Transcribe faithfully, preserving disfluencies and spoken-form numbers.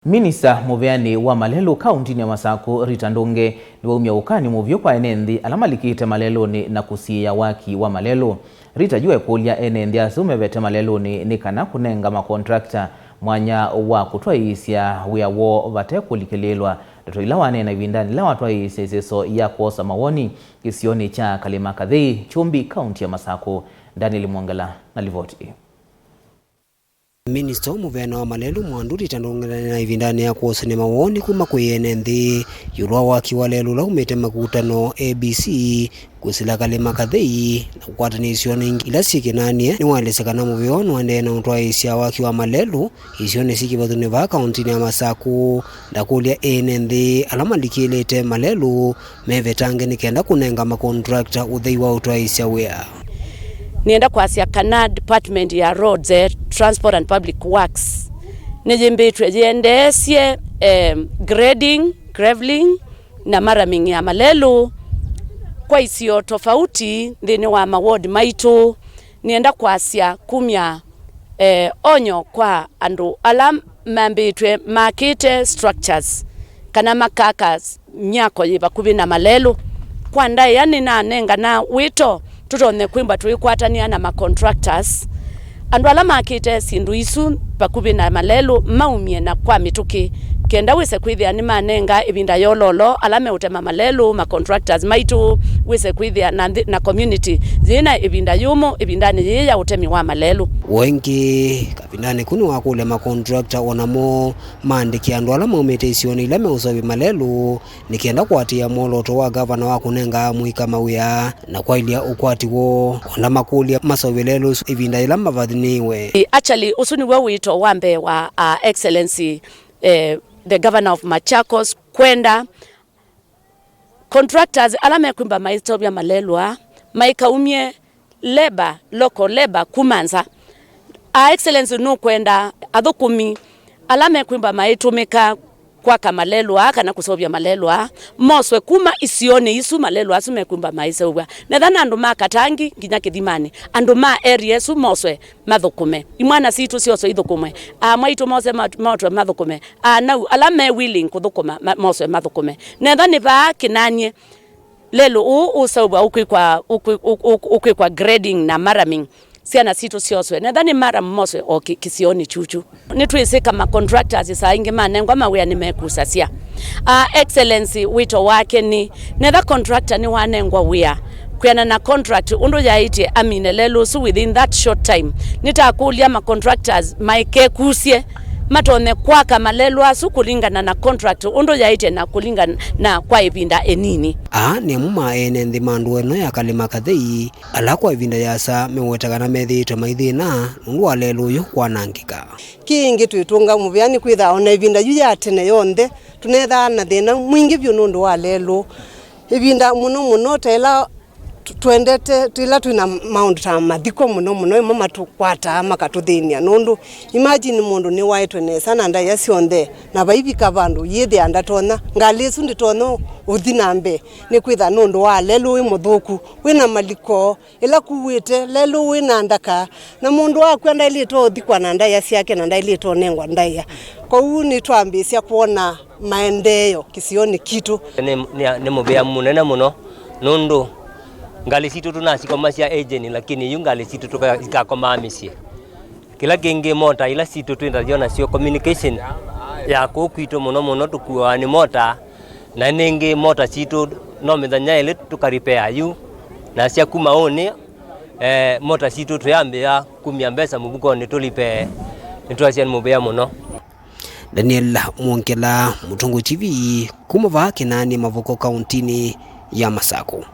Minista mũveanĩ wa malelũ kauntinĩ ya Masakũ, Rita Ndũnge, nĩwaumya ũkany'o mũvyũ kwa ene nthĩ ala malikĩte malelũnĩ na kũsiĩĩa waki wa malelũ. Rita yu ekũlya ene nthĩ asu mevete malelũnĩ nĩ kana kũnenga makontrakta mwanya wa kũtwaĩĩsya wĩa woo vate kũlikĩlĩĩlwa, ndeto ila waneena ĩvindanĩ ĩla watwaĩĩsye ĩseso ya kwosa mawoni kĩsionĩ kya Kalĩma Kathei, Kyũmbi, kaunti ya Masakũ. Daniel Mwongela na livoti ĩĩ. Minista wa mũveanĩ wa malelũ Mwandu Rita Ndũnge na ĩvindanĩ ya kũsũnĩa mawoni kuma kwĩ ene nthĩ ĩũlũ wa waki wa lelũ ũla umĩte makutano A B C kwĩsĩla Kalĩma Kathei na kũkwatanĩa isionĩ ingĩ ila syĩ kĩnanĩe, nĩwaelesya kana mũvea ũũ nũendee na ũtwaĩĩsya waki wa malelũ isionĩ syĩ kĩvathũnĩ vaa kauntinĩ ya Masakũ, ndakũlya ene nthĩ ala malikĩlĩte malelũ mevetange nĩ kenda kũnenga makontrakta ũthei wa ũtwaĩĩsya wĩa. Nĩenda kwasya kana department ya roads, eh, transport and public works, nĩyĩmbĩtw'e yĩendeesye, eh, grading, graveling na marraming ya malelũ kwa isio tofauti nthĩnĩ wa maward maitũ. Nĩenda kwasya kumya, eh, onyo kwa andũ ala mambĩtw'e makĩte structures kana makaka s-, myako yĩ vakuvĩ na malelũ. Kwa ndaĩa nĩnanengana wĩto tũtonye kwĩmba tũikwatanĩa na macontractors, andũ ala makĩte syĩndũ isu vakuvĩ na malelũ maumye na kwa mĩtũkĩ, kenda wĩse kwĩthĩa nĩmanenga ĩvinda yololo ala meũtema malelũ, macontractors maitũ, wĩse kwĩthĩa na nthĩ, na community yĩna ĩvinda yũmũ ĩvindanĩ yĩĩ ya ũtemi wa malelũ. Ũngĩ, kavindanĩ kau nĩwakũlya makontrakta o namo maandĩke andũ ala maumĩte isionĩ ila meũseũvya malelũ nĩ kenda kũatĩĩa mwolooto wa ngavana wa kũnenga amũika mawĩa na kwaĩlya ũkwati woo, o na makũlya maseũvye lelũ ũsu ĩvinda yĩla mavathĩnĩĩwe. Actually, ũsu nĩw'o wĩto wa mbee wa, uh, Excellency, eh, the Governor of Machakos, kwenda contractors ala mekwĩmba maiseũvya malelũ aa maikaumye labor, local labor kuma nza. Her Excellency nũkwenda athũkũmi ala mekwĩmba maitũmĩka kwaka malelũ aa kana kũseũvya malelũ aa moswe kuma isionĩ isu malelũ asu mekwĩmba maiseũvw'a. Netha na andũ ma Katangi nginya Kĩthimanĩ, andũ ma area ĩsu moswe mathũkũme. Imwana sitũ syoswe ithũkũmwe. Aa mwaitũ mose mat-, motwe mathũkũme. Aa nau ala me willing kũthũkũma ma-, moswe mathũkũme. Netha nĩ vaa kĩnanie lelũ ũũ ũseũvw'a ũkwĩkwa, ũkwĩ-, ũ-, ũ-, ũkwĩkwa grading na marraming, syana sitũ syoswe. Netha nĩ marram moswe o kĩ-, kĩsionĩ kyukyu. Nĩtwĩsĩ ka ma contractors saa ingĩ manengwa mawĩa nĩmekusasya. Aa Excellency wĩto wake nĩ, netha contractor nĩwanengwa wĩa kwĩana na contract ũndũ yaĩtye amine lelũ ũsu within that short time, nĩtakũlya ma contractors maikekusye matonye kwaka malelũ asu kũlingana na contract ũndũ yaĩtye na kũlingana na kwa ĩvinda ĩnini. Aa nĩ amwe ma ene nthĩ ma ndũa ĩno ya Kalĩma Kathei, ala kwa ĩvinda yasa meweta kana methĩĩtwe maithĩna nũndũ wa lelũ ũyũ kwanangĩka. Kĩngĩ twĩtũnga mũvea nĩ kwĩtha o na ĩvinda yu ya tene yonthe tũnethaa na thĩna mwingĩ vyũ nũndũ wa lelũ. Ĩvinda mũno mũno ta ĩla tw-, twendete, ĩla twĩna maũndũ ta mathiko mũno mũno, ĩmo matũkwataa makatũthĩny'a nũndũ imagine mũndũ nĩwaĩtwe nesa na ndaĩa syonthe, na vaivika vandũ yĩthĩa ndatonya, ngalĩ ĩsu ndĩtonya ũthi na mbee, nĩ kwĩtha nũndũ wa lelũ wĩ mũthũku, wĩna maliko, ĩla kuĩte, lelũ wĩ na ndaka, na mũndũ wakw'a ndaĩlĩte ũthikwa na ndaĩa syake na ndaĩlĩte ũnengwa ndaĩa. Kwoou nĩtwambĩĩsya kwona maendeeo kĩsionĩ kitũ. Nĩ, nĩ, nĩ mũvea mũnene mũno nũndũ ngalĩ sitũ tũnasikomasya ĩngĩnĩ, lakini yu ngalĩ sitũ tũka-, ikakomaa mĩsyĩ. Kĩla kĩngĩ, mota ila sitũ twĩ nasyo nasyo, communication ya kũu kwitũ mũno mũno tũkuawa nĩ mota, na nĩngĩ mota sitũ no mĩthenya ĩlĩ tũkaripea yu, na sya kuma ũnĩ, eh, mota sitũ tũyambĩĩa kumya mbesa mũvukonĩ tũlipe, nĩtwasya nĩ mũvea mũno. Daniel Mwongela, Mũtongoi T V, kuma vaa Kĩnani Mavoko, kauntinĩ ya Masakũ.